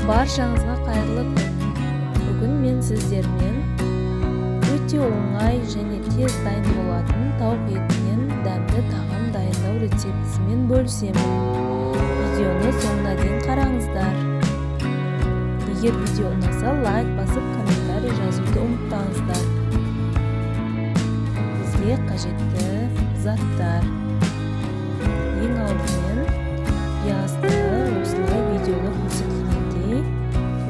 Баршаңызға қайырлы күн. Бүгін мен сіздермен өте оңай және тез дайын болатын тауық етінен дәмді тағам дайындау рецептісімен бөлісемін. Видеоны соңына дейін қараңыздар. Егер видео ұнаса, лайк басып, комментарий жазуды ұмытпаңыздар. Бізге қажетті заттар. Ең алдымен пиязды осылай видеода көрсетілгендей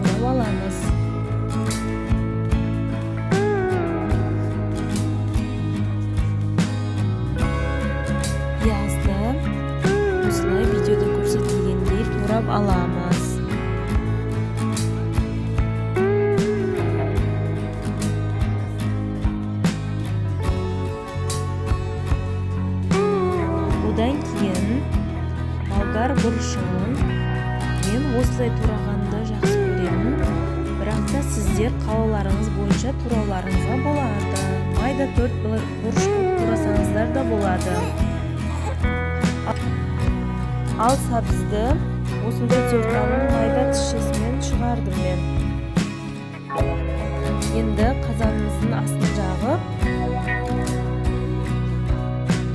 турап аламыз. Пиязды осылай видеода көрсетілгендей турап аламыз. Одан кейін болгар бұрышын мен осылай турағанды жақсы көремін, бірақ та сіздер қалауларыңыз бойынша турауларыңызға болады. Майда 4 бұрыш қылып турасаңыздар да болады. Ал сәбізді осындай терканың майда тісшесімен шығардым мен. Енді қазанымыздың астын жағып,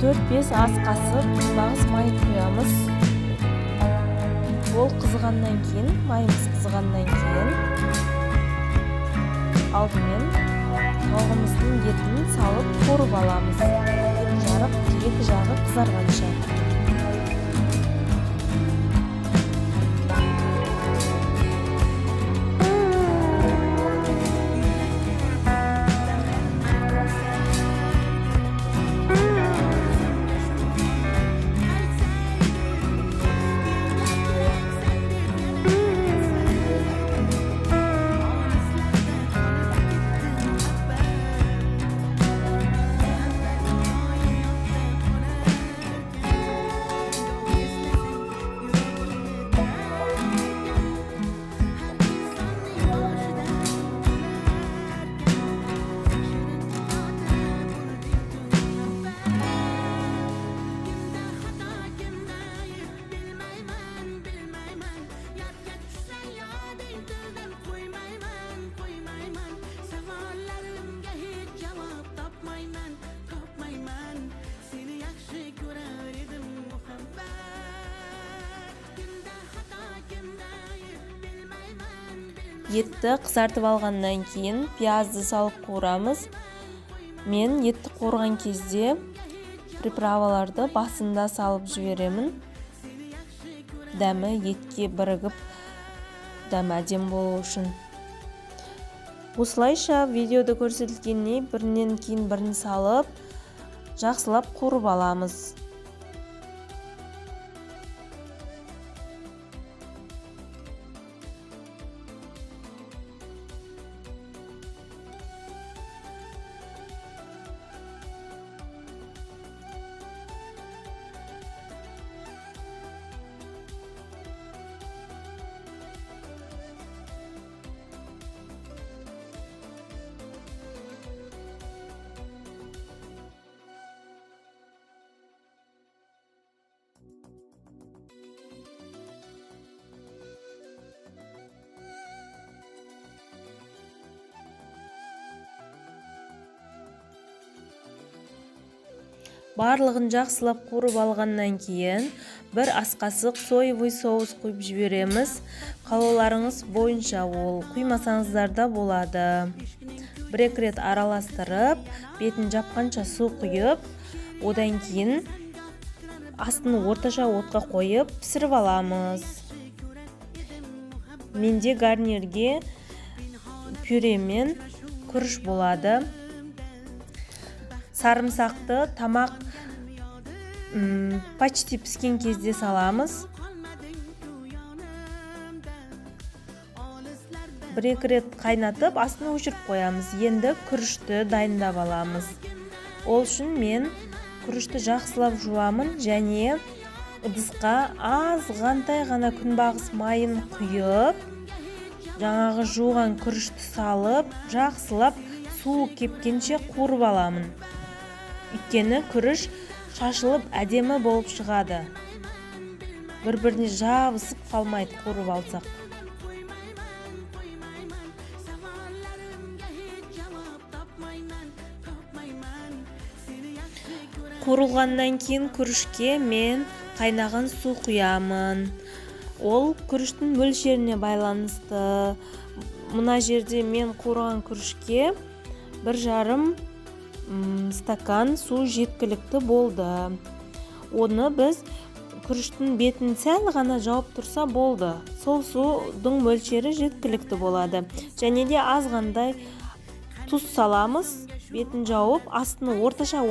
4-5 ас қасық күнбағыс май құямыз. Ол қызғаннан кейін, майымыз қызғаннан кейін алдымен тауығымыздың етін салып қуырып аламыз. Екі жағы қызарғанша. Етті қызартып алғаннан кейін пиязды салып қуырамыз. Мен етті қуырған кезде приправаларды басында салып жіберемін. Дәмі етке бірігіп, дәмі әдемі болу үшін. Осылайша видеода көрсетілгендей бірінен кейін бірін салып, жақсылап қуырып аламыз. Барлығын жақсылап қуырып алғаннан кейін бір ас қасық соевый соус құйып жібереміз. Қалауларыңыз бойынша ол, құймасаңыздар да болады. Бір-екі рет араластырып, бетін жапқанша су құйып, одан кейін астын орташа отқа қойып пісіріп аламыз. Менде гарнирге пюре мен күріш болады. Сарымсақты тамақ почти піскен кезде саламыз. Бір-екі рет қайнатып, астын өшіріп қоямыз. Енді күрішті дайындап аламыз. Ол үшін мен күрішті жақсылап жуамын және ыдысқа азғантай ғана күнбағыс майын құйып, жаңағы жуған күрішті салып, жақсылап суы кепкенше қуырып аламын. Өйткені күріш шашылып әдемі болып шығады. Бір-біріне жабысып қалмайды қуырып алсақ. Қуырылғаннан кейін күрішке мен қайнаған су құямын. Ол күріштің мөлшеріне байланысты. Мына жерде мен қуырған күрішке 1,5 стакан су жеткілікті болды. Оны біз күріштің бетін сәл ғана жауып тұрса болды, сол судың мөлшері жеткілікті болады. Және де азғандай тұз саламыз. Бетін жауып, астын орташа